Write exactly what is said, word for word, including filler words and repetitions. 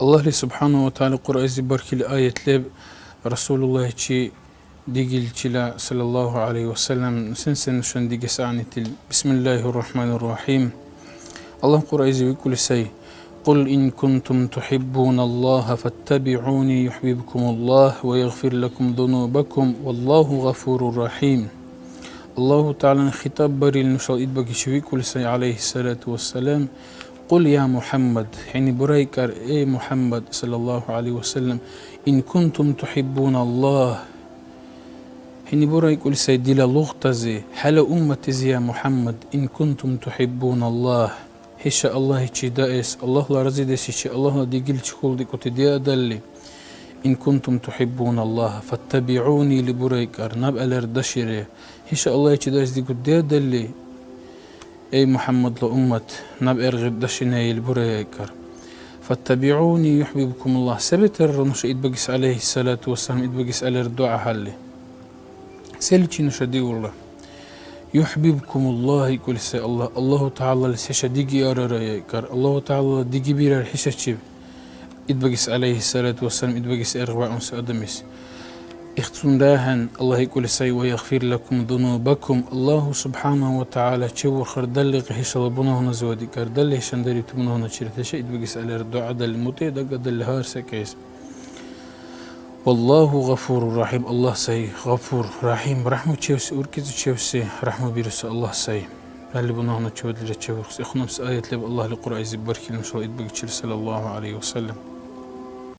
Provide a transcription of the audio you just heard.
Аллагьли субхӀяна ва тагӀяла Кьуръайзи бархили аят леб, Расулуллагьичи дигиличила, саллаллаху гӀялайхи ва саллям, сен-сен нушани дигес гӀягӀнитил. Бисмиллахир Рахманир Рахим. Аллагь Кьуръайзи викӀули сай: «Кул ин кунтум тухиббуна Аллаха фаттабигӀуни юхӀбибкумуллах ва ягъфир лакум зунубакум, валлаху гъафурур рахим». Аллагьу ТагӀялани хитӀаб барили нушала Идбагичи викӀули сай, гӀялайхиссалату вассалам: «Кул, я МухӀяммад, хӀини бурайкӀар, эй МухӀяммад, саллаллаху гӀялайхи ва саллям, ин кунтум тухиббуна Аллах». ХӀини бурайкӀули сай дила лугътази, хӀела умматизи, я МухӀяммад, ин кунтум тухиббуна Аллах. ХӀиша Аллагьичи даэс, Аллагьла разидешличи, Аллагьла дигиличи хьулдикӀути диадалли, ин кунтум тухиббуна Аллаха, фаттабигӀуни или бурайкӀар, наб гӀелар дашире. ХӀиша Аллагьичи даэс дигути диадалли, эй МухӀяммадла уммат, наб гӀергъи дашине или бурайкӀар. ФаттабигӀуни юхӀбибкумуллах. Се бетарра нуша Идбагис, гӀялайхиссалату вассалам, Идбагис гӀелар дугӀахӀелли? Селичи нуша диулра? «ЮхӀбибкумуллагь» икӀули сай Аллагь. Аллагьу ТагӀялалис хӀиша дигиарара, я икӀар. Аллагьу ТагӀялала диги бирар хӀишачиб. Идбагис, гӀялайхиссалату вассалам, Идбагис гӀергъи ваунси адамис. Ихцунра ахӀен, Аллагь икӀули сай: «Ва ягъфир лакум зунубакум». Аллагьу субхӀянагьу ва тагӀяла чевурхар далли хӀишала бунагьуназивад икӀар. Далли хӀишан дарибти бунагьуначира хӀиша Идбагис гӀелар дугӀа далли мутӀигӀ дагадалли гьар секӀайс. Валлагьу гъафурур рахӀим. Аллагь сай Гъафур, РахӀим, рахӀмучевси, уркӀецӀичевси, рахӀму бируси Аллагь сай. Гьалли бунагьуначивадлира чевурхуси. Ихънабси аят леб Аллагьли Кьуръайзиб бархили нушала Идбагичир, саллаллаху гӀялайхи ва саллям.